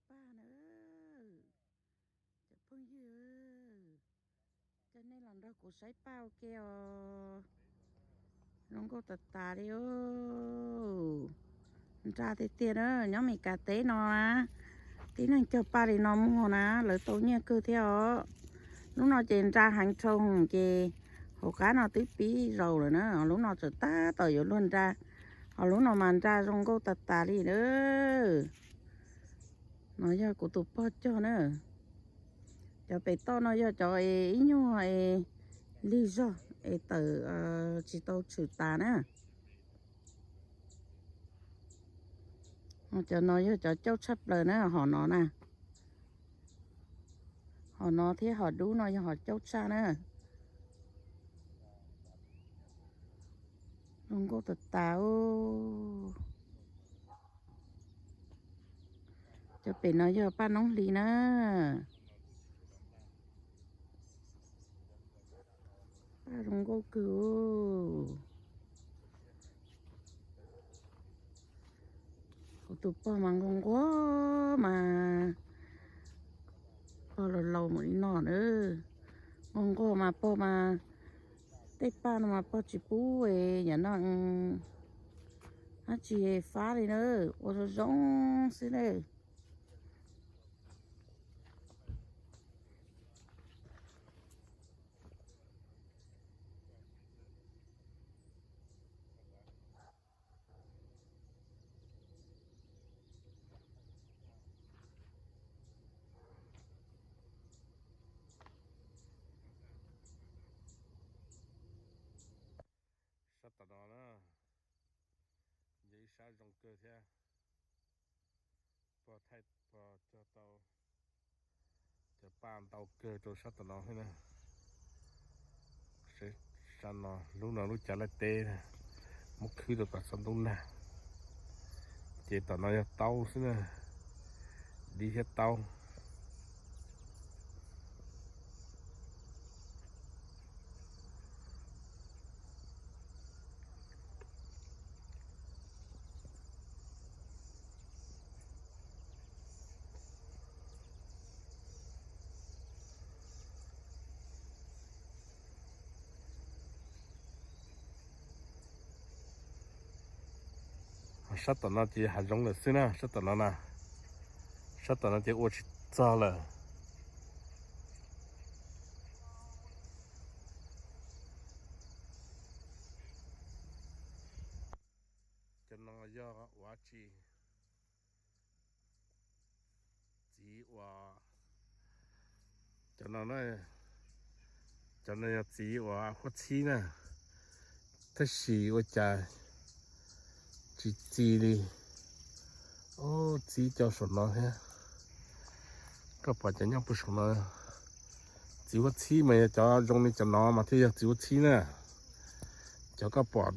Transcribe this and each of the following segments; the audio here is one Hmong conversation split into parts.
paj na. Cov phooj ywg, coj nej los nrog kuv saib paj ua ke os. Zoo nkauj tas tas li os. Nra tiag tiag na, nyob Meskas teb no na, tib neeg cog paj li no muag na, lawv tau nyiaj kawg thiab os. Lub no ces nra heev dhau ces hauv qab no twb pib zaus lawm na, lub no tseem tab tom yuav luag nra, ho lub no mas nra zoo nkauj tas tas li na. No yog kuv tus pog cog na. Cov pem toj no yog cov es ib nyuag es lig zog es tawm tsis tau tshwm tas na. Cov no yog cov cauj tshaj plaws na, hom no na. Hom no thiab hom dub no yog hom cauj tshaj na. Zoo nkauj tas tas. Cov pem no yog paj noob hlis na. Paj zoo nkauj kawg. Kuv tus pog mas nquag nquag mas, pog laus laus mus li no na. Nquag nquag mas pog mas, tej paj no mas pog tsis pub, yam no dab tsi fab li na, ua zoo zoo xwb na. Sab tom no na, yog ib sab zoo kawg thiab. Pog thaij pog cog tau cov paj ntau kawg rau sab tom no thiab na. Sab no, lub no lub cav laij teb, muab khwb rau tom txog ntuj nag. Ces tom no yog taub xwb na, dib thiab taub. Sab tom no ces hav zoov lawm xwb na, sab tom no na, sab tom no ces ua tsis txog lawm. Cov no yog ua tsi? Txiv uas, cov no, cov no yog txiv uas huab txhib na, tab sis ua cas tsis txi li. Txiv cov saum no thiab, koj pom cov nyob puag saum no, txiv huab txhib mas yog cov zoo li cov no mas thiaj yog txiv huab txhib na. Cov koj pom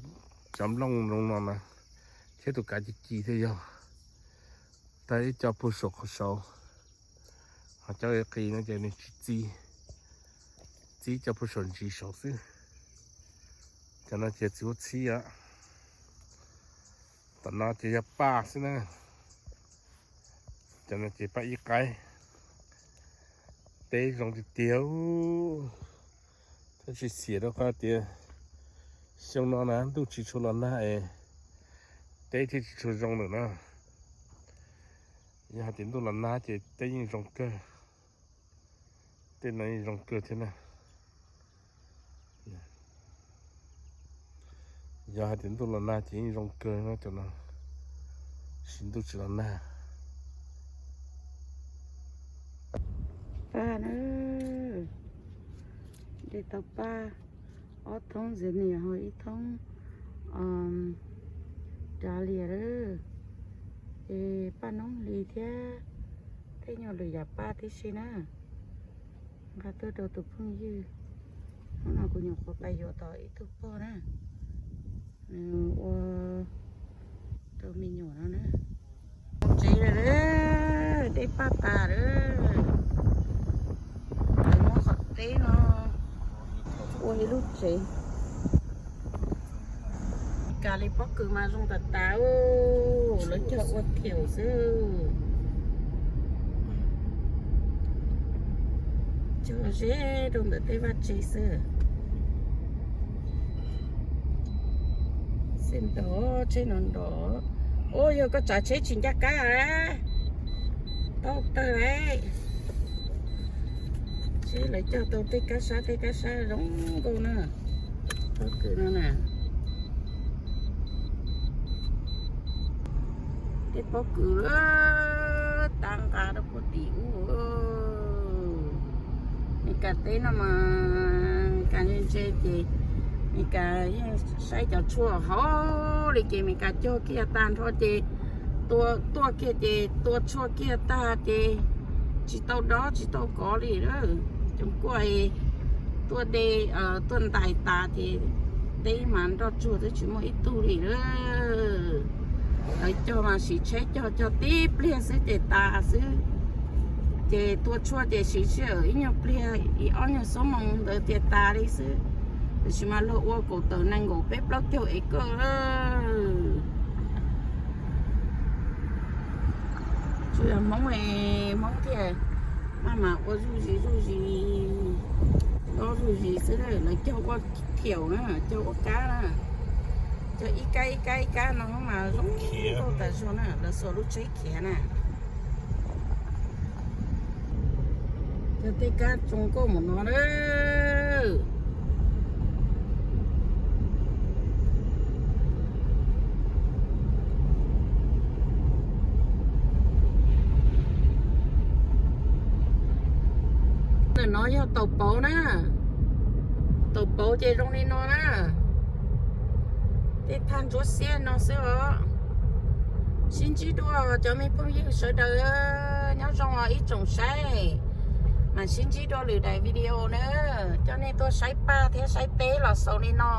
cov nplooj zoo no na, thiab tus kav ci ci thiaj yog. Tag ib co puag saum qhov saud, ho cov qis no ces nws tsis txi, txi cov puag saum ntsis saud xwb. Cov no ces txiv huab txhib os. Tom no ces yog paj xwb na. Cov no ces paj ib qaib. Teb zoo tiag tiag. Tab sis xiam rau qhov tias xyoo no na ntuj tsis tshua los nag es teb thiaj tsis tshua zoo lawm na. Yog hais tias ntuj los nag ces teb yeej zoo kawg. Tej no yeej zoo kawg thiab na. Yog hais tias ntuj los nag ces yeej zoo kawg no, cov no, sis ntuj tsis los nag. Paj na, de tau paj ob thoob ntxiv niam ho ib thoob dav lias lawm. Ces paj noob hlis thiab, tej nyuag lwm yam paj tib si na. Nqa tuaj rau tus phooj ywg. Hnub no kuv nyuam qhuav pais yuav tau ib tug pog na, nws ua rau me nyuam no na. Mus tsev lawm, de paj tas lawm. Lawv muab qhov teb no ua ib lub tsev. Kas li pob kws mas zoo tas tas, lawv cog ua thiaum xwb. Cog ze rau ntawm tej vaj tse xwb. Xij nrov tsheb no nrov. Ua yog koj tsav tsheb tsis ncaj kab a, tau tawg lawm. Tsheb lawv cog tau tej kab sab tej kab sab zoo nkauj na. Pob kws no na. Tej pob kws tag nqa rau puag tim ub. Meskas teb no mas Meskas ntse ntse ces Meskas yeej saib cov tshuaj hauv li ces Meskas cog kiag tag nrho ces tua tuaj kiag ces tua tshuaj kiag tag ces tsis tau dob tsis tau kov li lawm. Cov kuaj tuaj de tuaj ntais tas ces teb mas nroj tsuag twb tsis muaj ib tug li lawm. Lawv cog mas siv tsheb cog cog tib pliag xwb ces tas xwb. Ces tua tshuaj ces siv sij hawm ib nyuag pliag ib ob nyuag xuab moos ntawd tias tas li xwb. Tiam sis mas luag ua kaum tawm nees nkaum peb plaub caug es kawg. Tsuas yog Hmoob, Hmoob thiaj maj mam ua zuj zis zuj zis, dob zuj zis xwb. Lawv cog ua thiaum na, cog ua kab na, cog ib kab ib kab ib kab no mas zoo nkauj tas zog na, lawv xuas lub tsheb khiav na. Cog tej kab zoo nkauj mus no na. Ntawm no yog Taum Pauv na. Taum Pauv ces zoo li no na. Tej thaj ntsuab xiab no xwb os. Sib ntsib dua cov me phooj ywg sawv daws, nyob zoo os ib tsoom saib. Mam sib ntsib dua lwm daim video na. Coj nej tuaj saib paj thiab saib teb los xaus li no.